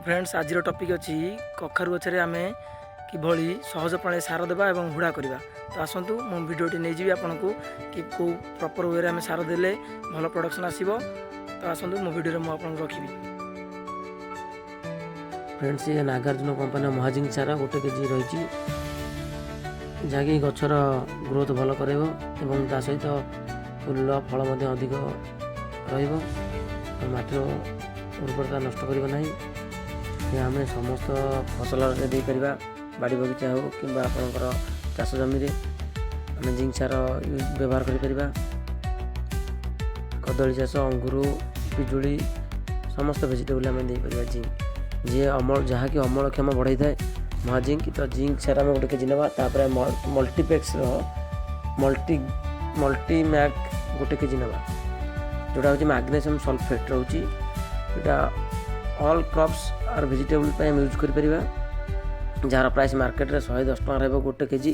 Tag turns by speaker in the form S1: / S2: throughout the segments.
S1: Friends, ଆଜିର topic ଅଛି କଖାରୁ ଗଛରେ ଆମେ କିଭଳି ସହଜ ପ୍ରଣାଳୀ ସାର ଦେବା ଏବଂ ହୁଡ଼ା କରିବା। ତ ଆସନ୍ତୁ, ମୁଁ ଭିଡ଼ିଓଟି ନେଇଯିବି ଆପଣଙ୍କୁ କି କେଉଁ ପ୍ରପର୍ ୱେରେ ଆମେ ସାର ଦେଲେ ଭଲ ପ୍ରଡ଼କ୍ସନ୍ ଆସିବ। ତ ଆସନ୍ତୁ, ମୋ ଭିଡ଼ିଓରେ ମୁଁ ଆପଣଙ୍କୁ ରଖିବି।
S2: ଫ୍ରେଣ୍ଡସ୍, ଇଏ ନାଗାର୍ଜୁନ କମ୍ପାନୀର ମହାଜିଙ୍କ ସାର 1 କେଜି ରହିଛି, ଯାହାକି ଗଛର ଗ୍ରୋଥ୍ ଭଲ କରାଇବ ଏବଂ ତା ସହିତ ଫୁଲ ଫଳ ମଧ୍ୟ ଅଧିକ ରହିବ ଆଉ ମାଟିର ଉର୍ବରତା ନଷ୍ଟ କରିବ ନାହିଁ। ଏହା ଆମେ ସମସ୍ତ ଫସଲରେ ଦେଇପାରିବା। ବାଡ଼ି ବଗିଚା ହେଉ କିମ୍ବା ଆପଣଙ୍କର ଚାଷ ଜମିରେ ଆମେ ଜିଙ୍କ ସାର ୟୁଜ୍ ବ୍ୟବହାର କରିପାରିବା। କଦଳୀ ଚାଷ, ଅଙ୍ଗୁର, ପିଜୁଳି, ସମସ୍ତ ଭେଜିଟେବୁଲ୍ ଆମେ ଦେଇପାରିବା ଜିଙ୍କ, ଯିଏ ଅମଳ ଯାହାକି ଅମଳକ୍ଷମ ବଢ଼ାଇଥାଏ ମହାଜିଙ୍କ। ତ ଜିଙ୍କ ସାର ଆମେ 1 କେଜି ନେବା। ତାପରେ ମଲ୍ଟିପ୍ଲେକ୍ସର ମଲ୍ଟି ମଲ୍ଟି ମ୍ୟାକ୍ 1 କେଜି ନେବା, ଯେଉଁଟା ହେଉଛି ମାଗ୍ନେସିୟମ୍ ସଲଫେଟ୍ ରହୁଛି। ଏଇଟା ଅଲ୍ କ୍ରପ୍ସ ଆର୍ ଭେଜିଟେବୁଲ୍ ପାଇଁ ଆମେ ୟୁଜ୍ କରିପାରିବା, ଯାହାର ପ୍ରାଇସ୍ ମାର୍କେଟରେ 110 ଟଙ୍କା ରହିବ 1 କେଜି।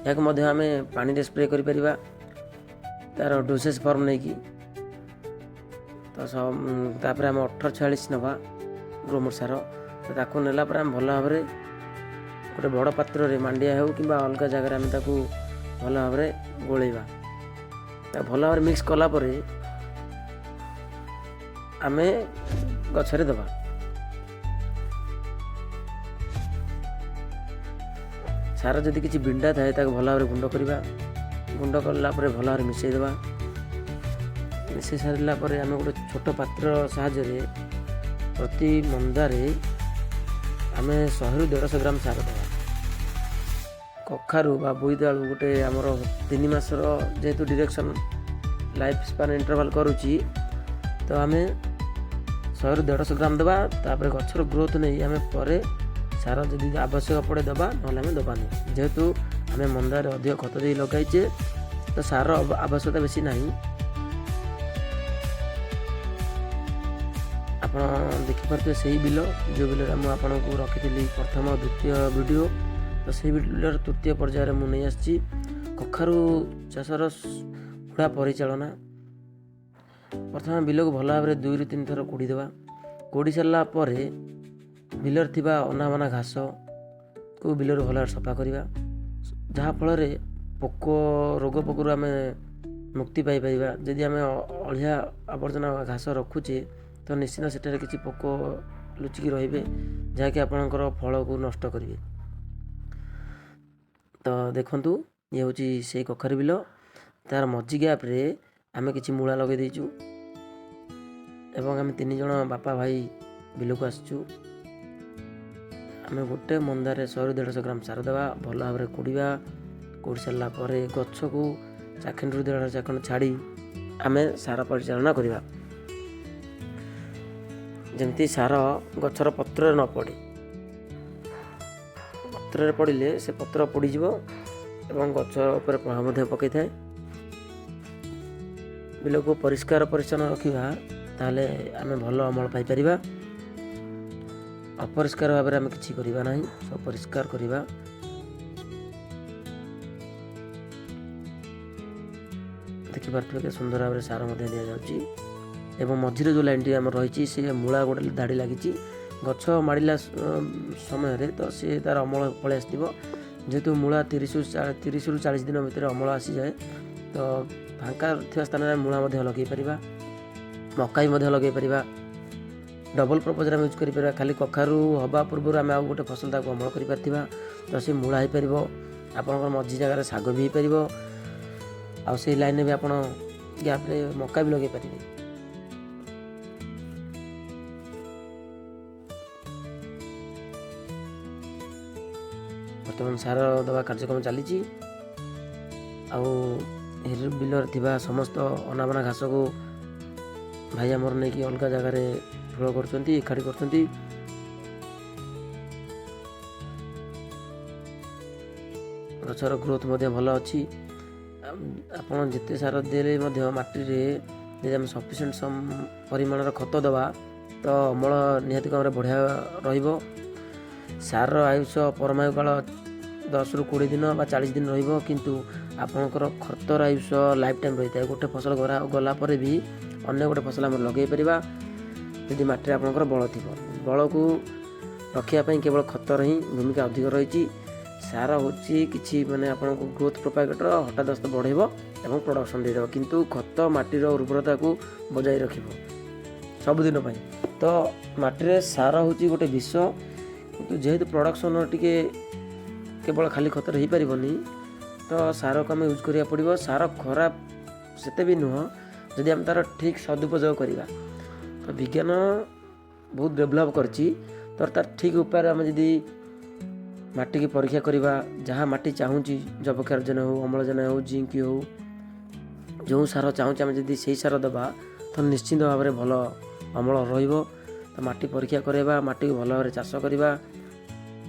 S2: ଏହାକୁ ମଧ୍ୟ ଆମେ ପାଣିରେ ସ୍ପ୍ରେ କରିପାରିବା ତା'ର ଡୋସେଜ୍ ଫର୍ମ ନେଇକି। ତ ତାପରେ ଆମେ 1846 ନେବା ଗ୍ରୋମର ସାର। ତ ତାକୁ ନେଲା ପରେ ଆମେ ଭଲ ଭାବରେ ଗୋଟେ ବଡ଼ ପାତ୍ରରେ, ମାଣ୍ଡିଆ ହେଉ କିମ୍ବା ଅଲଗା ଜାଗାରେ, ଆମେ ତାକୁ ଭଲ ଭାବରେ ଗୋଳେଇବା। ତାକୁ ଭଲ ଭାବରେ ମିକ୍ସ କଲା ପରେ ଆମେ ଗଛରେ ଦେବା। ସାର ଯଦି କିଛି ବିଣ୍ଡା ଥାଏ, ତାକୁ ଭଲ ଭାବରେ ଗୁଣ୍ଡ କରିବା। ଗୁଣ୍ଡ କଲା ପରେ ଭଲ ଭାବରେ ମିଶାଇ ଦେବା। ମିଶାଇ ସାରିଲା ପରେ ଆମେ ଗୋଟେ ଛୋଟ ପାତ୍ର ସାହାଯ୍ୟରେ ପ୍ରତି ମନ୍ଦାରେ ଆମେ 100ରୁ 150 ଗ୍ରାମ ସାର ଦେବା। କଖାରୁ ବା ବୋଇତାଳୁ ଗୋଟେ ଆମର 3 ମାସର ଯେହେତୁ ଡିରେକ୍ସନ୍ ଲାଇଫ୍ ସ୍ପାନ୍ ଇଣ୍ଟରଭାଲ୍ କରୁଛି, ତ ଆମେ 100ରୁ 150 ଗ୍ରାମ ଦେବା। ତାପରେ ଗଛର ଗ୍ରୋଥ୍ ନେଇ ଆମେ ପରେ ସାର ଯଦି ଆବଶ୍ୟକ ପଡ଼େ ଦେବା, ନହେଲେ ଆମେ ଦେବାନି। ଯେହେତୁ ଆମେ ମନ୍ଦାରେ ଅଧିକ ଖତ ଦେଇ ଲଗାଇଛେ, ତ ସାର ଆବଶ୍ୟକତା ବେଶୀ ନାହିଁ। ଆପଣ ଦେଖିପାରୁଥିବେ ସେଇ ବିଲ, ଯେଉଁ ବିଲରେ ମୁଁ ଆପଣଙ୍କୁ ରଖିଥିଲି ପ୍ରଥମ, ଦ୍ୱିତୀୟ ଭିଡ଼ିଓ। ତ ସେଇ ବିଲର ତୃତୀୟ ପର୍ଯ୍ୟାୟରେ ମୁଁ ନେଇ ଆସିଛି କଖାରୁ ଚାଷର ହୁଡ଼ା ପରିଚାଳନା। ପ୍ରଥମେ ବିଲକୁ ଭଲ ଭାବରେ 2ରୁ 3 ଥର କୋଡ଼ି ଦେବା। କୋଡ଼ି ସାରିଲା ପରେ ବିଲରେ ଥିବା ଅନାବନା ଘାସକୁ ବିଲରୁ ଭଲ ଭାବରେ ସଫା କରିବା, ଯାହାଫଳରେ ପୋକ ରୋଗ ପୋକରୁ ଆମେ ମୁକ୍ତି ପାଇପାରିବା। ଯଦି ଆମେ ଅଳିଆ ଆବର୍ଜନା ଘାସ ରଖୁଛେ, ତ ନିଶ୍ଚିନ୍ତ ସେଠାରେ କିଛି ପୋକ ଲୁଚିକି ରହିବେ, ଯାହାକି ଆପଣଙ୍କର ଫଳକୁ ନଷ୍ଟ କରିବେ। ତ ଦେଖନ୍ତୁ, ଇଏ ହେଉଛି ସେଇ କଖାରୁ ବିଲ। ତାର ମଝି ଗ୍ୟାପ୍ରେ ଆମେ କିଛି ମୂଳା ଲଗାଇ ଦେଇଛୁ ଏବଂ ଆମେ ତିନି ଜଣ ବାପା ଭାଇ ବିଲକୁ ଆସିଛୁ। ଆମେ ଗୋଟେ ମନ୍ଦାରେ 100ରୁ 150 ଗ୍ରାମ ସାର ଦେବା, ଭଲ ଭାବରେ କୋଡ଼ିବା। କୋଡ଼ି ସାରିଲା ପରେ ଗଛକୁ ଚାଖଣ୍ଡରୁ ଦେଢ଼ ଚାଖଣ୍ଡ ଛାଡ଼ି ଆମେ ସାର ପରିଚାଳନା କରିବା, ଯେମିତି ସାର ଗଛର ପତ୍ରରେ ନ ପଡ଼େ। ପତ୍ରରେ ପଡ଼ିଲେ ସେ ପତ୍ର ପୋଡ଼ିଯିବ ଏବଂ ଗଛ ଉପରେ ପ୍ରଭାବ ମଧ୍ୟ ପକାଇଥାଏ। ବିଲକୁ ପରିଷ୍କାର ପରିଚ୍ଛନ୍ନ ରଖିବା, ତାହେଲେ ଆମେ ଭଲ ଅମଳ ପାଇପାରିବା। ଅପରିଷ୍କାର ଭାବରେ ଆମେ କିଛି କରିବା ନାହିଁ, ସବୁ ପରିଷ୍କାର କରିବା। ଦେଖିପାରୁଥିବେ କେତେ ସୁନ୍ଦର ଭାବରେ ସାର ମଧ୍ୟ ଦିଆଯାଉଛି ଏବଂ ମଝିରେ ଯେଉଁ ଲାଇନ୍ଟି ଆମର ରହିଛି, ସେ ମୂଳା ଗୋଟେ ଧାଡ଼ି ଲାଗିଛି। ଗଛ ମାଡ଼ିଲା ସମୟରେ ତ ସିଏ ତା'ର ଅମଳ ପଳେଇ ଆସିଥିବ। ଯେହେତୁ ମୂଳା 30ରୁ 40 ଦିନ ଭିତରେ ଅମଳ ଆସିଯାଏ, ତ ଫାଙ୍କା ଥିବା ସ୍ଥାନରେ ଆମେ ମୂଳା ମଧ୍ୟ ଲଗାଇ ପାରିବା, ମକା ବି ମଧ୍ୟ ଲଗାଇ ପାରିବା। ଡବଲ୍ ପର୍ପଜ୍ରେ ଆମେ ୟୁଜ୍ କରିପାରିବା। ଖାଲି କଖାରୁ ହେବା ପୂର୍ବରୁ ଆମେ ଆଉ ଗୋଟେ ଫସଲ ତାକୁ ଅମଳ କରିପାରିଥିବା। ତ ସେ ମୂଳା ହେଇପାରିବ, ଆପଣଙ୍କର ମଝି ଜାଗାରେ ଶାଗ ବି ହେଇପାରିବ ଆଉ ସେଇ ଲାଇନ୍ରେ ବି ଆପଣ ଗ୍ୟାପ୍ରେ ମକା ବି ଲଗାଇ ପାରିବେ। ବର୍ତ୍ତମାନ ସାର ଦେବା କାର୍ଯ୍ୟକ୍ରମ ଚାଲିଛି ଆଉ ବିଲରେ ଥିବା ସମସ୍ତ ଅନାବନା ଘାସକୁ ଭାଇ ଆମର ନେଇକି ଅଲଗା ଜାଗାରେ ଠୁଳ କରୁଛନ୍ତି, ଏକାଠି କରୁଛନ୍ତି। ଗଛର ଗ୍ରୋଥ୍ ମଧ୍ୟ ଭଲ ଅଛି। ଆପଣ ଯେତେ ସାର ଦେଲେ ମଧ୍ୟ ମାଟିରେ ଯଦି ଆମେ ସଫିସିଏଣ୍ଟ ପରିମାଣର ଖତ ଦେବା, ତ ଅମଳ ନିହାତି ଭାବରେ ବଢ଼ିଆ ରହିବ। ସାରର ଆୟୁଷ ପରମାୟୁ କାଳ 10ରୁ 20 ଦିନ ବା 40 ଦିନ ରହିବ, କିନ୍ତୁ ଆପଣଙ୍କର ଖତର ଆୟୁଷ ଲାଇଫ୍ ଟାଇମ୍ ରହିଥାଏ। ଗୋଟେ ଫସଲ ଗଲା ପରେ ବି ଅନ୍ୟ ଗୋଟେ ଫସଲ ଆମେ ଲଗାଇ ପାରିବା, ଯଦି ମାଟିରେ ଆପଣଙ୍କର ବଳ ଥିବ। ବଳକୁ ରଖିବା ପାଇଁ କେବଳ ଖତର ହିଁ ଭୂମିକା ଅଧିକ ରହିଛି। ସାର ହେଉଛି କିଛି ମାନେ ଆପଣଙ୍କୁ ଗ୍ରୋଥ୍ ପ୍ରୋପାଗେଟର, ହଠାତ୍ ବଢ଼େଇବ ଏବଂ ପ୍ରଡ଼କ୍ସନ୍ ଦେଇଦେବ, କିନ୍ତୁ ଖତ ମାଟିର ଉର୍ବରତାକୁ ବଜାୟ ରଖିବ ସବୁଦିନ ପାଇଁ। ତ ମାଟିରେ ସାର ହେଉଛି ଗୋଟେ ବିଷ, କିନ୍ତୁ ଯେହେତୁ ପ୍ରଡ଼କ୍ସନ୍ ଟିକେ କେବଳ ଖାଲି ଖତରେ ହେଇପାରିବନି, ତ ସାରକୁ ଆମେ ୟୁଜ୍ କରିବାକୁ ପଡ଼ିବ। ସାର ଖରାପ ସେତେ ବି ନୁହଁ ଯଦି ଆମେ ତା'ର ଠିକ୍ ସଦୁପଯୋଗ କରିବା। ତ ବିଜ୍ଞାନ ବହୁତ ଡେଭଲପ୍ କରିଛି, ତ ତା'ର ଠିକ୍ ଉପାୟରେ ଆମେ ଯଦି ମାଟିକି ପରୀକ୍ଷା କରିବା, ଯାହା ମାଟି ଚାହୁଁଛି, ଯବକ୍ଷାରଜାନ ହେଉ, ଅମ୍ଳଜାନ ହେଉ, ଜିଙ୍କ ହେଉ, ଯେଉଁ ସାର ଚାହୁଁଛି ଆମେ ଯଦି ସେଇ ସାର ଦେବା, ତ ନିଶ୍ଚିନ୍ତ ଭାବରେ ଭଲ ଅମଳ ରହିବ। ତ ମାଟି ପରୀକ୍ଷା କରାଇବା, ମାଟିକୁ ଭଲ ଭାବରେ ଚାଷ କରିବା,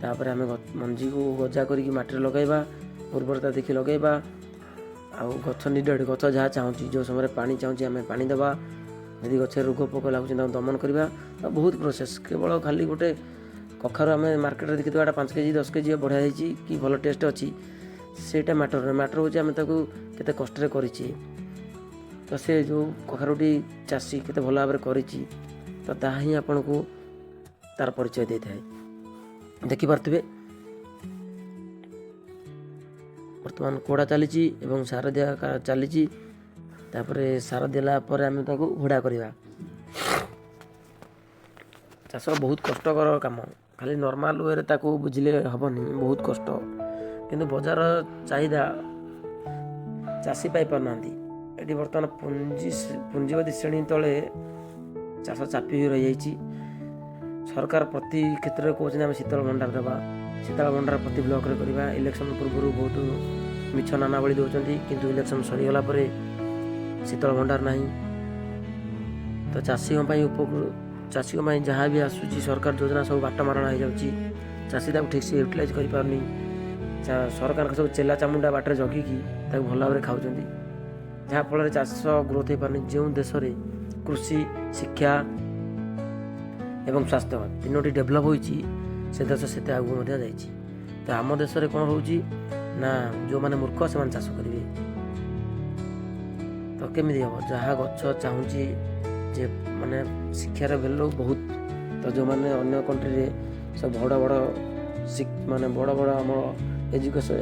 S2: ତାପରେ ଆମେ ମଞ୍ଜିକୁ ଗଜା କରିକି ମାଟିରେ ଲଗାଇବା, ଉର୍ବରତା ଦେଖି ଲଗାଇବା। ଆଉ ଗଛ ନିଡ଼େଡ଼, ଗଛ ଯାହା ଚାହୁଁଛି, ଯେଉଁ ସମୟରେ ପାଣି ଚାହୁଁଛି ଆମେ ପାଣି ଦେବା, ଯଦି ଗଛରେ ରୋଗ ପୋକ ଲାଗୁଛି ତାକୁ ଦମନ କରିବା। ତ ବହୁତ ପ୍ରୋସେସ୍। କେବଳ ଖାଲି ଗୋଟେ କଖାରୁ ଆମେ ମାର୍କେଟରେ ଦେଖିଥିବା ଏଇଟା 5 କେଜି 10 କେଜି ବଢ଼ିଆ ହେଇଛି କି ଭଲ ଟେଷ୍ଟ ଅଛି, ସେଇଟା ମ୍ୟାଟର୍ ନୁହେଁ। ମ୍ୟାଟର୍ ହେଉଛି ଆମେ ତାକୁ କେତେ କଷ୍ଟରେ କରିଛେ। ତ ସେ ଯେଉଁ କଖାରୁଟି ଚାଷୀ କେତେ ଭଲ ଭାବରେ କରିଛି, ତ ତାହା ହିଁ ଆପଣଙ୍କୁ ତା'ର ପରିଚୟ ଦେଇଥାଏ। ଦେଖିପାରୁଥିବେ ବର୍ତ୍ତମାନ କୋଡ଼ା ଚାଲିଛି ଏବଂ ସାର ଦିଆ ଚାଲିଛି। ତାପରେ ସାର ଦେଲା ପରେ ଆମେ ତାକୁ ହୁଡ଼ା କରିବା। ଚାଷ ବହୁତ କଷ୍ଟକର କାମ, ଖାଲି ନର୍ମାଲ୍ ୱେରେ ତାକୁ ବୁଝିଲେ ହେବନି, ବହୁତ କଷ୍ଟ। କିନ୍ତୁ ବଜାର ଚାହିଦା ଚାଷୀ ପାଇପାରୁନାହାନ୍ତି। ଏଠି ବର୍ତ୍ତମାନ ପୁଞ୍ଜିବାଦୀ ଶ୍ରେଣୀ ତଳେ ଚାଷ ଚାପି ହୋଇ ରହିଯାଇଛି। ସରକାର ପ୍ରତି କ୍ଷେତ୍ରରେ କହୁଛନ୍ତି ଆମେ ଶୀତଳ ଭଣ୍ଡାର ଦେବା, ଶୀତଳ ଭଣ୍ଡାର ପ୍ରତି ବ୍ଲକରେ କରିବା। ଇଲେକ୍ସନ୍ ପୂର୍ବରୁ ବହୁତ ମିଛ ନାନାବଳି ଦେଉଛନ୍ତି, କିନ୍ତୁ ଇଲେକ୍ସନ୍ ସରିଗଲା ପରେ ଶୀତଳ ଭଣ୍ଡାର ନାହିଁ। ତ ଚାଷୀଙ୍କ ପାଇଁ ଚାଷୀଙ୍କ ପାଇଁ ଯାହା ବି ଆସୁଛି ସରକାର ଯୋଜନା ସବୁ ବାଟ ମାରଣା ହେଇଯାଉଛି। ଚାଷୀ ତାକୁ ଠିକ୍ସେ ୟୁଟିଲାଇଜ୍ କରିପାରୁନି। ସରକାରଙ୍କ ସବୁ ଚେଲା ଚାମୁଣ୍ଡା ବାଟରେ ଜଗିକି ତାକୁ ଭଲ ଭାବରେ ଖାଉଛନ୍ତି, ଯାହାଫଳରେ ଚାଷ ଗ୍ରୋଥ୍ ହେଇପାରୁନି। ଯେଉଁ ଦେଶରେ କୃଷି, ଶିକ୍ଷା ଏବଂ ସ୍ୱାସ୍ଥ୍ୟ ତିନୋଟି ଡେଭଲପ୍ ହୋଇଛି, ସେ ଦେଶ ସେତେ ଆଗକୁ ମଧ୍ୟ ଯାଇଛି। ତ ଆମ ଦେଶରେ କ'ଣ ହେଉଛି ନା, ଯେଉଁମାନେ ମୂର୍ଖ ସେମାନେ ଚାଷ କରିବେ, ତ କେମିତି ହେବ? ଯାହା ଗଛ ଚାହୁଁଛି ଯେ ମାନେ ଶିକ୍ଷାର ଭ୍ୟାଲୁ ବହୁତ। ତ ଯେଉଁମାନେ ଅନ୍ୟ କଣ୍ଟ୍ରିରେ ସବୁ ବଡ଼ ବଡ଼ ମାନେ ବଡ଼ ବଡ଼ ଆମର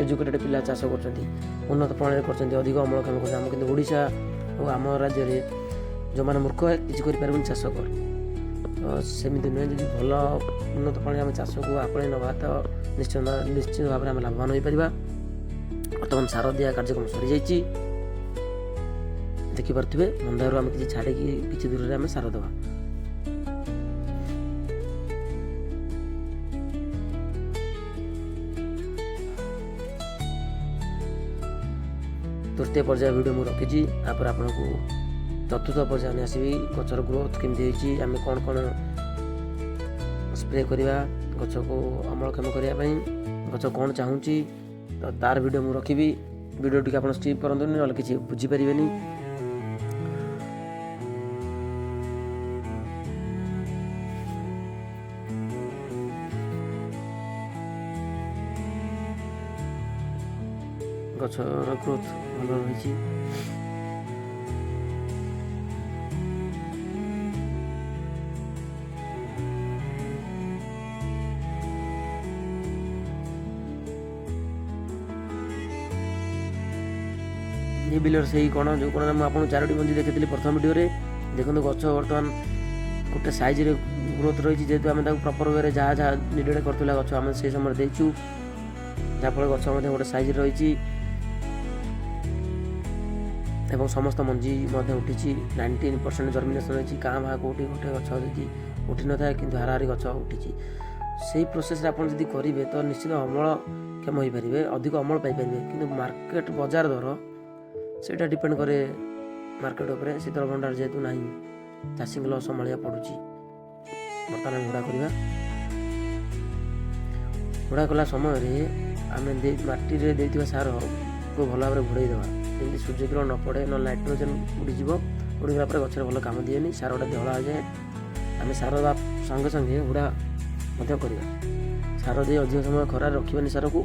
S2: ଏଜୁକେଟେଡ଼ ପିଲା ଚାଷ କରୁଛନ୍ତି, ଉନ୍ନତ ପ୍ରଣାଳୀରେ କରୁଛନ୍ତି, ଅଧିକ ଅମଳକ୍ଷମ କରୁଛନ୍ତି। ଆମ କିନ୍ତୁ ଓଡ଼ିଶା ଓ ଆମ ରାଜ୍ୟରେ ଯେଉଁମାନେ ମୂର୍ଖ କିଛି କରିପାରିବୁନି ଚାଷ କର, ତ ସେମିତି ନୁହେଁ। ଯଦି ଭଲ ଉନ୍ନତ ପ୍ରଣାଳୀ ଆମେ ଚାଷକୁ ଆପଣେଇ ନେବା, ତ ନିଶ୍ଚିତ ଭାବରେ ଆମେ ଲାଭବାନ ହୋଇପାରିବା। ବର୍ତ୍ତମାନ ସାର ଦିଆ କାର୍ଯ୍ୟକ୍ରମ ସରିଯାଇଛି, ଦେଖିପାରୁଥିବେ। ମନ୍ଦାରୁ ଆମେ କିଛି ଛାଡ଼ିକି କିଛି ଦୂରରେ ଆମେ ସାର ଦେବା। ତୃତୀୟ ପର୍ଯ୍ୟାୟ ଭିଡ଼ିଓ ମୁଁ ରଖିଛି, ତାପରେ ଆପଣଙ୍କୁ ଚତୁର୍ଥ ପର୍ଯ୍ୟାୟ ନେଇ ଆସିବି। ଗଛର ଗ୍ରୋଥ୍ କେମିତି ହେଇଛି, ଆମେ କ'ଣ କ'ଣ ସ୍ପ୍ରେ କରିବା ଗଛକୁ ଅମଳକ୍ଷମ କରିବା ପାଇଁ, ଗଛ କ'ଣ ଚାହୁଁଛି, ତ ତାର ଭିଡ଼ିଓ ମୁଁ ରଖିବି। ଭିଡ଼ିଓ ଟିକେ ଆପଣ ସ୍କିପ୍ କରନ୍ତୁନି, ନହେଲେ କିଛି ବୁଝିପାରିବେନି। ଗଛର ଗ୍ରୋଥ୍ ଭଲ ରହିଛି। ଏ ବିଲର ସେଇ କଣ, ଯେଉଁ କଣ ମୁଁ ଆପଣଙ୍କୁ ଚାରୋଟି ମଞ୍ଜି ଦେଖିଥିଲି ପ୍ରଥମ ଭିଡ଼ିଓରେ। ଦେଖନ୍ତୁ ଗଛ ବର୍ତ୍ତମାନ ଗୋଟେ ସାଇଜ୍ରେ ଗ୍ରୋଥ୍ ରହିଛି, ଯେହେତୁ ଆମେ ତାକୁ ପ୍ରପର୍ ୱେରେ ଯାହା ଯାହା ନିଡ଼େଡ଼ କରୁଥିଲା ଗଛ ଆମେ ସେଇ ସମୟରେ ଦେଇଛୁ, ଯାହାଫଳରେ ଗଛ ମଧ୍ୟ ଗୋଟେ ସାଇଜ୍ରେ ରହିଛି ଏବଂ ସମସ୍ତ ମଞ୍ଜି ମଧ୍ୟ ଉଠିଛି। 19% ଜର୍ମିନେସନ୍ ରହିଛି। କାଁ ଭାଁ କେଉଁଠି ଗୋଟେ ଗଛ ଯଦି ଉଠିନଥାଏ, କିନ୍ତୁ ହାରାହାରି ଗଛ ଉଠିଛି। ସେଇ ପ୍ରୋସେସ୍ରେ ଆପଣ ଯଦି କରିବେ ତ ନିଶ୍ଚିତ ଅମଳକ୍ଷମ ହୋଇପାରିବେ, ଅଧିକ ଅମଳ ପାଇପାରିବେ। କିନ୍ତୁ ମାର୍କେଟ ବଜାର ଦର ସେଇଟା ଡିପେଣ୍ଡ କରେ ମାର୍କେଟ ଉପରେ। ଶୀତଳ ଭଣ୍ଡାର ଯେହେତୁ ନାହିଁ, ଚାଷୀଙ୍କ ଲସ୍ ସମ୍ଭାଳିବାକୁ ପଡ଼ୁଛି। ବର୍ତ୍ତମାନ ଆମେ ହୁଡ଼ା କରିବା। ହୁଡ଼ା କଲା ସମୟରେ ଆମେ ମାଟିରେ ଦେଇଥିବା ସାରକୁ ଭଲ ଭାବରେ ଘୋଡ଼େଇ ଦେବା, ଯେମିତି ସୂର୍ଯ୍ୟକିରଣ ନ ପଡ଼େ, ନହେଲେ ନାଇଟ୍ରୋଜେନ୍ ଉଡ଼ିଯିବ। ଉଡ଼ିଗଲା ପରେ ଗଛରେ ଭଲ କାମ ଦିଏନି, ସାରଟା ଧଳା ହେଇଯାଏ। ଆମେ ସାର ଦେବା ସଙ୍ଗେ ସଙ୍ଗେ ହୁଡ଼ା ମଧ୍ୟ କରିବା। ସାର ଦେଇ ଅଧିକ ସମୟ ଖରାରେ ରଖିବାନି ସାରକୁ,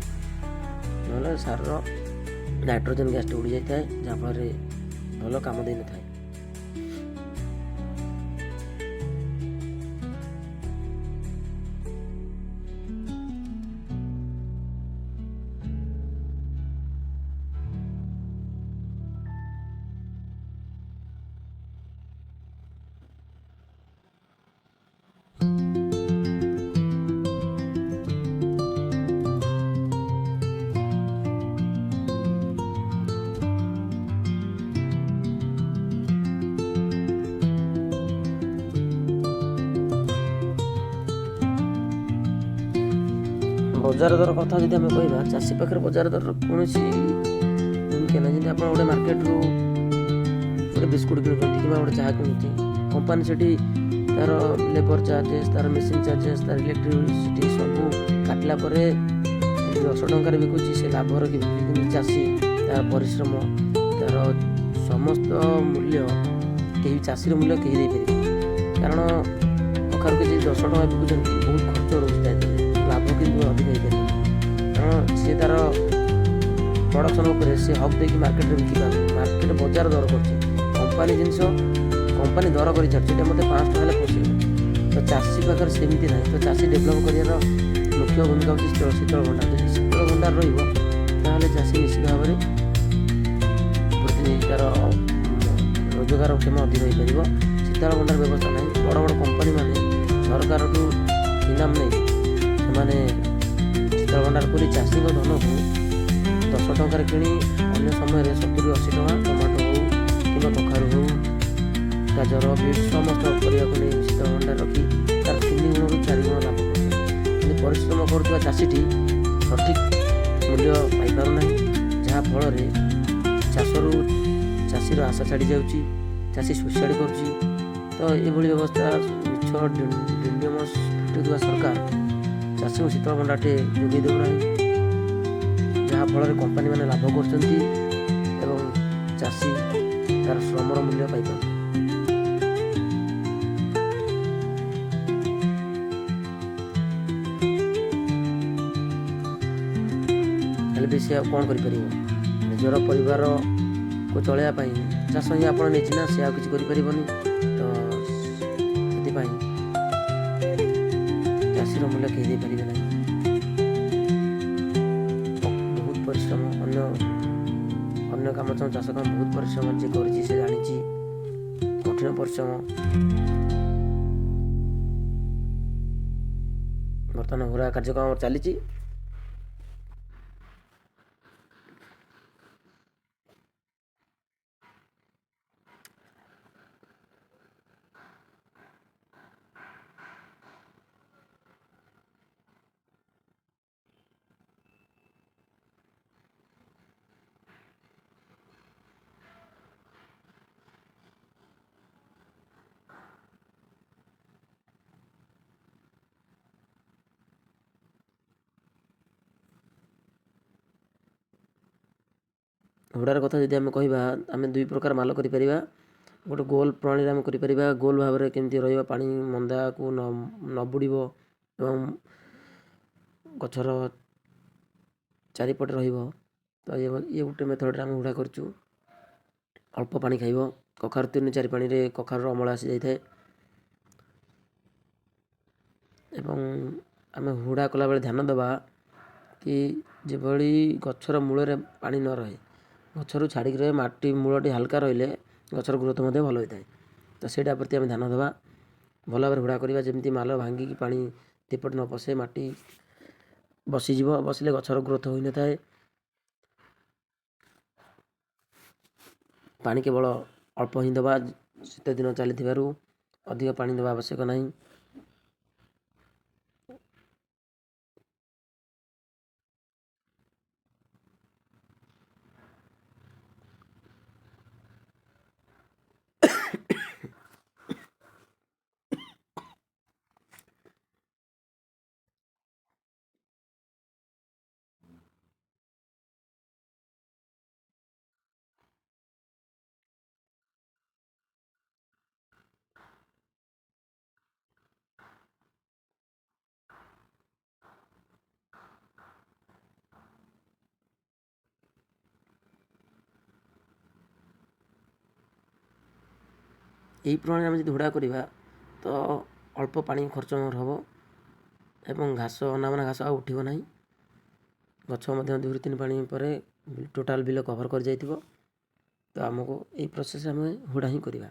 S2: ନହେଲେ ସାରର ନାଇଟ୍ରୋଜେନ୍ ଗ୍ୟାସ୍ଟି ଉଡ଼ି ଯାଇଥାଏ, ଯାହାଫଳରେ ଭଲ କାମ ଦେଇନଥାଏ। ବଜାର ଦର କଥା ଯଦି ଆମେ କହିବା, ଚାଷୀ ପାଖରେ ବଜାର ଦରର କୌଣସି ଭୂମିକା ନାହିଁ। ଯେମିତି ଆପଣ ଗୋଟେ ମାର୍କେଟରୁ ଗୋଟେ ବିସ୍କୁଟ୍ କିଣୁଛନ୍ତି କିମ୍ବା ଗୋଟେ ଚାହା କିଣୁଛନ୍ତି, କମ୍ପାନୀ ସେଠି ତା'ର ଲେବର ଚାର୍ଜେସ୍, ତା'ର ମେସିନ୍ ଚାର୍ଜେସ୍, ତା'ର ଇଲେକ୍ଟ୍ରିସିଟି ସବୁ କାଟିଲା ପରେ 10 ଟଙ୍କାରେ ବିକୁଛି, ସେ ଲାଭ ରଖି ବିକୁଛି। କିନ୍ତୁ ଚାଷୀ ତା'ର ପରିଶ୍ରମ, ତା'ର ସମସ୍ତ ମୂଲ୍ୟ କେହି, ଚାଷୀର ମୂଲ୍ୟ କେହି ଦେଇପାରିବେନି। କାରଣ କଖାରୁ କେଜି 10 ଟଙ୍କା ବିକୁଛନ୍ତି, ବହୁତ ଖର୍ଚ୍ଚ ରହୁଛି ତା ଦେହରେ, ଲାଭ କିନ୍ତୁ ଅଧିକ ହେଇପାରିବନି। କାରଣ ସିଏ ତା'ର ପ୍ରଡ଼କ୍ସନ୍ ଉପରେ ସେ ହକ୍ ଦେଇକି ମାର୍କେଟରେ ବିକିପାରୁନି। ମାର୍କେଟ ବଜାର ଦର କରୁଛି, କମ୍ପାନୀ ଜିନିଷ କମ୍ପାନୀ ଦର କରି ଛାଡ଼ୁଛି, ଏଇଟା ମୋତେ 5 ଟଙ୍କା ହେଲେ ପୋଷେଇବ। ତ ଚାଷୀ ପାଖରେ ସେମିତି ନାହିଁ। ତ ଚାଷୀ ଡେଭଲପ୍ କରିବାର ମୁଖ୍ୟ ଭୂମିକା ହେଉଛି ଶୀତଳ ଭଣ୍ଡାର। ଯଦି ଶୀତଳ ଭଣ୍ଡାର ରହିବ, ତାହେଲେ ଚାଷୀ ନିଶ୍ଚିତ ଭାବରେ ବୃଦ୍ଧି, ତା'ର ରୋଜଗାରକ୍ଷମ ଅଧିକ ହୋଇପାରିବ। ଶୀତଳ ଭଣ୍ଡାର ବ୍ୟବସ୍ଥା ନାହିଁ। ବଡ଼ ବଡ଼ କମ୍ପାନୀମାନେ ସରକାରଠୁ ଇନାମ ନେଇ ସେମାନେ ଶୀତଳ ଭଣ୍ଡାର ଖୋଲି ଚାଷୀଙ୍କ ଧନକୁ 10 ଟଙ୍କାରେ କିଣି ଅନ୍ୟ ସମୟରେ 70-80 ଟଙ୍କା ଟମାଟୋ ହେଉ କିମ୍ବା କଖାରୁ ହେଉ, ଗାଜର, ବିଟ୍ ସମସ୍ତ ପରିବାକୁ ନେଇ ଶୀତଳ ଭଣ୍ଡାର ରଖି ତାର 3 ଗୁଣରୁ 4 ଗୁଣ ଲାଭ କରୁଛନ୍ତି। କିନ୍ତୁ ପରିଶ୍ରମ କରୁଥିବା ଚାଷୀଟି ସଠିକ୍ ମୂଲ୍ୟ ପାଇପାରୁନାହିଁ, ଯାହାଫଳରେ ଚାଷରୁ ଚାଷୀର ଆଶା ଛାଡ଼ି ଯାଉଛି, ଚାଷୀ ସୁଇସାଇଡ଼୍ କରୁଛି। ତ ଏଭଳି ବ୍ୟବସ୍ଥା ମିଛ ଡିଣ୍ଡିମ ପିଟୁଥିବା ସରକାର ଚାଷୀଙ୍କୁ ଶୀତଳ ଭଣ୍ଡାରଟିଏ ଯୋଗାଇ ଦେଉନାହିଁ, ଯାହାଫଳରେ କମ୍ପାନୀମାନେ ଲାଭ କରୁଛନ୍ତି ଏବଂ ଚାଷୀ ତା'ର ଶ୍ରମର ମୂଲ୍ୟ ପାଇପାରୁନି। ହେଲେ ବି ସେ ଆଉ କ'ଣ କରିପାରିବ? ନିଜର ପରିବାରକୁ ଚଳାଇବା ପାଇଁ ଚାଷ ହିଁ ଆପଣ ନେଇଛି ନା, ସେ ଆଉ କିଛି କରିପାରିବନି। ତ ସେଥିପାଇଁ ଚାଷୀର ମୂଲ୍ୟ କେହି ଦେଇପାରିବେ ନାହିଁ। ବହୁତ ପରିଶ୍ରମ, ଅନ୍ୟ ଅନ୍ୟ କାମ ଚାହୁଁ ଚାଷ କାମ ବହୁତ ପରିଶ୍ରମ। ଯିଏ କରିଛି ସେ ଜାଣିଛି କଠିନ ପରିଶ୍ରମ। ବର୍ତ୍ତମାନ ହୁଡ଼ା କାର୍ଯ୍ୟକ୍ରମ ଚାଲିଛି। ହୁଡ଼ାର କଥା ଯଦି ଆମେ କହିବା, ଆମେ ଦୁଇ ପ୍ରକାର ମାଲ କରିପାରିବା। ଗୋଟେ ଗୋଲ ପ୍ରଣାଳୀରେ ଆମେ କରିପାରିବା, ଗୋଲ ଭାବରେ କେମିତି ରହିବ, ପାଣି ମନ୍ଦାକୁ ନ ବୁଡ଼ିବ ଏବଂ ଗଛର ଚାରିପଟେ ରହିବ। ତ ଇଏ ଗୋଟେ ମେଥଡ଼ରେ ଆମେ ହୁଡ଼ା କରୁଛୁ। ଅଳ୍ପ ପାଣି ଖାଇବ କଖାରୁ, 3-4 ପାଣିରେ କଖାରୁର ଅମଳ ଆସିଯାଇଥାଏ। ଏବଂ ଆମେ ହୁଡ଼ା କଲାବେଳେ ଧ୍ୟାନ ଦେବା କି ଯେଭଳି ଗଛର ମୂଳରେ ପାଣି ନ ରହେ, ଗଛରୁ ଛାଡ଼ିକି ରହେ, ମାଟି ମୂଳଟି ହାଲକା ରହିଲେ ଗଛର ଗ୍ରୋଥ୍ ମଧ୍ୟ ଭଲ ହୋଇଥାଏ। ତ ସେଇଟା ପ୍ରତି ଆମେ ଧ୍ୟାନ ଦେବା, ଭଲ ଭାବରେ ହୁଡ଼ା କରିବା, ଯେମିତି ମାଲ ଭାଙ୍ଗିକି ପାଣି ଦିପଟେ ନ ପଶେ, ମାଟି ବସିଯିବ, ବସିଲେ ଗଛର ଗ୍ରୋଥ୍ ହୋଇନଥାଏ। ପାଣି କେବଳ ଅଳ୍ପ ହିଁ ଦେବା, ଶୀତ ଦିନ ଚାଲିଥିବାରୁ ଅଧିକ ପାଣି ଦେବା ଆବଶ୍ୟକ ନାହିଁ। ଏହି ପ୍ରଣାଳୀରେ ଆମେ ଯଦି ହୁଡ଼ା କରିବା ତ ଅଳ୍ପ ପାଣି ଖର୍ଚ୍ଚ ଆମର ହେବ ଏବଂ ଘାସ, ଅନାବନା ଘାସ ଆଉ ଉଠିବ ନାହିଁ। ଗଛ ମଧ୍ୟ 2ରୁ 3 ପାଣି ପରେ ଟୋଟାଲ୍ ବିଲ କଭର୍ କରିଯାଇଥିବ। ତ ଆମକୁ ଏଇ ପ୍ରୋସେସ୍ ଆମେ ହୁଡ଼ା ହିଁ କରିବା।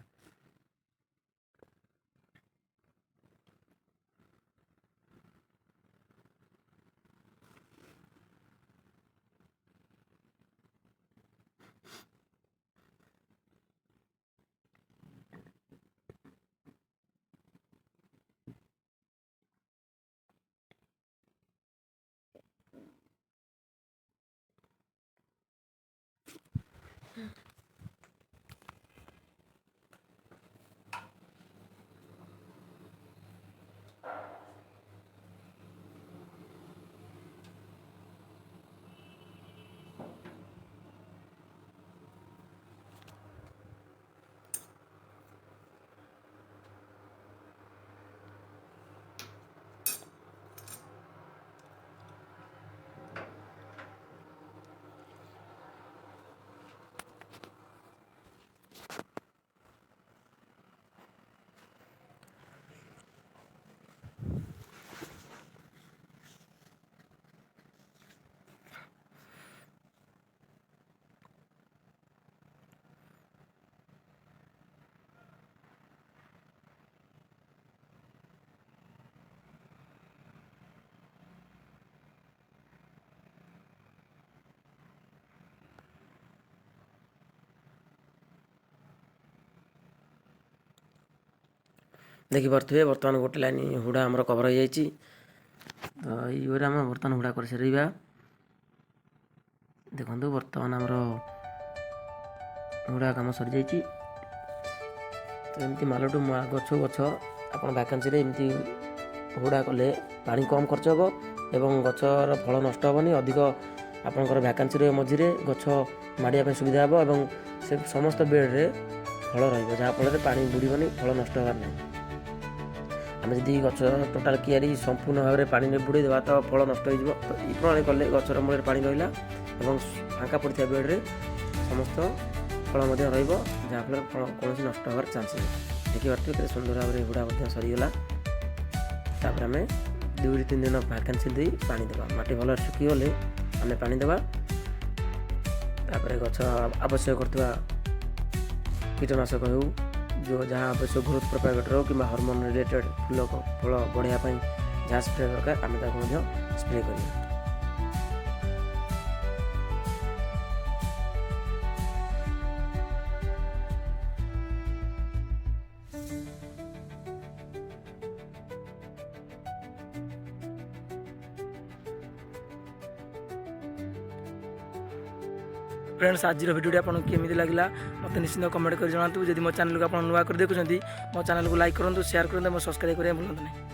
S2: ଦେଖିପାରୁଥିବେ, ବର୍ତ୍ତମାନ ଗୋଟେ ଲାଇନ୍ ହୁଡ଼ା ଆମର କଭର୍ ହୋଇଯାଇଛି। ତ ଏଇ ୱେରେ ଆମେ ବର୍ତ୍ତମାନ ହୁଡ଼ା କରିସାରିବା। ଦେଖନ୍ତୁ, ବର୍ତ୍ତମାନ ଆମର ହୁଡ଼ା କାମ ସରିଯାଇଛି। ତ ଏମିତି ମାଲଠୁ ଗଛ ଗଛ ଆପଣ ଭ୍ୟାକେନ୍ସିରେ ଏମିତି ହୁଡ଼ା କଲେ ପାଣି କମ୍ ଖର୍ଚ୍ଚ ହେବ ଏବଂ ଗଛର ଫଳ ନଷ୍ଟ ହେବନି। ଅଧିକ ଆପଣଙ୍କର ଭ୍ୟାକେନ୍ସି ରହିବ, ମଝିରେ ଗଛ ମାଡ଼ିବା ପାଇଁ ସୁବିଧା ହେବ ଏବଂ ସେ ସମସ୍ତ ବେଡ଼ରେ ଫଳ ରହିବ, ଯାହାଫଳରେ ପାଣି ବୁଡ଼ିବନି, ଫଳ ନଷ୍ଟ ହେବାର ନାହିଁ। ଆମେ ଯଦି ଗଛ ଟୋଟାଲ୍ କିଆରି ସମ୍ପୂର୍ଣ୍ଣ ଭାବରେ ପାଣିରେ ବୁଡ଼େଇ ଦେବା, ତ ଫଳ ନଷ୍ଟ ହେଇଯିବ। ତ ଏଇ ପ୍ରଣାଳୀ କଲେ ଗଛର ମୂଳରେ ପାଣି ରହିଲା ଏବଂ ଫାଙ୍କା ପଡ଼ିଥିବା ବେଡ଼ରେ ସମସ୍ତ ଫଳ ମଧ୍ୟ ରହିବ, ଯାହାଫଳରେ ଫଳ କୌଣସି ନଷ୍ଟ ହେବାର ଚାନ୍ସ ନାହିଁ। ଦେଖିପାରୁଥିବେ, କେତେ ସୁନ୍ଦର ଭାବରେ ହୁଡ଼ା ମଧ୍ୟ ସରିଗଲା। ତାପରେ ଆମେ 2ରୁ 3 ଦିନ ଭ୍ୟାକେନ୍ସି ଦେଇ ପାଣି ଦେବା। ମାଟି ଭଲରେ ଶୁଖିଗଲେ ଆମେ ପାଣି ଦେବା। ତାପରେ ଗଛ ଆବଶ୍ୟକ କରୁଥିବା କୀଟନାଶକ ହେଉ, ଯେଉଁ ଯାହା ଆବଶ୍ୟକ, ଗ୍ରୋଥ୍ ପ୍ରୋପାଗେଟର ହେଉ କିମ୍ବା ହରମୋନ୍ ରିଲେଟେଡ଼୍, ଫୁଲ ଫଳ ବଢ଼ାଇବା ପାଇଁ ଯାହା ସ୍ପ୍ରେ ଦରକାର, ଆମେ ତାକୁ ମଧ୍ୟ ସ୍ପ୍ରେ କରିବା।
S1: ଫ୍ରେଣ୍ଡସ୍, ଆଜିର ଭିଡ଼ିଓଟି ଆପଣଙ୍କୁ କେମିତି ଲାଗିଲା, ମୋତେ ନିଶ୍ଚିତ କମେଣ୍ଟ କରି ଜଣାନ୍ତୁ। ଯଦି ମୋ ଚ୍ୟାନେଲକୁ ଆପଣ ନୂଆ କରି ଦେଖୁଛନ୍ତି, ମୋ ଚ୍ୟାନେଲକୁ ଲାଇକ୍ କରନ୍ତୁ, ସେୟାର କରନ୍ତୁ ଏବଂ ସବସ୍କ୍ରାଇବ୍ କରିବା ଭୁଲନ୍ତୁ ନାହିଁ।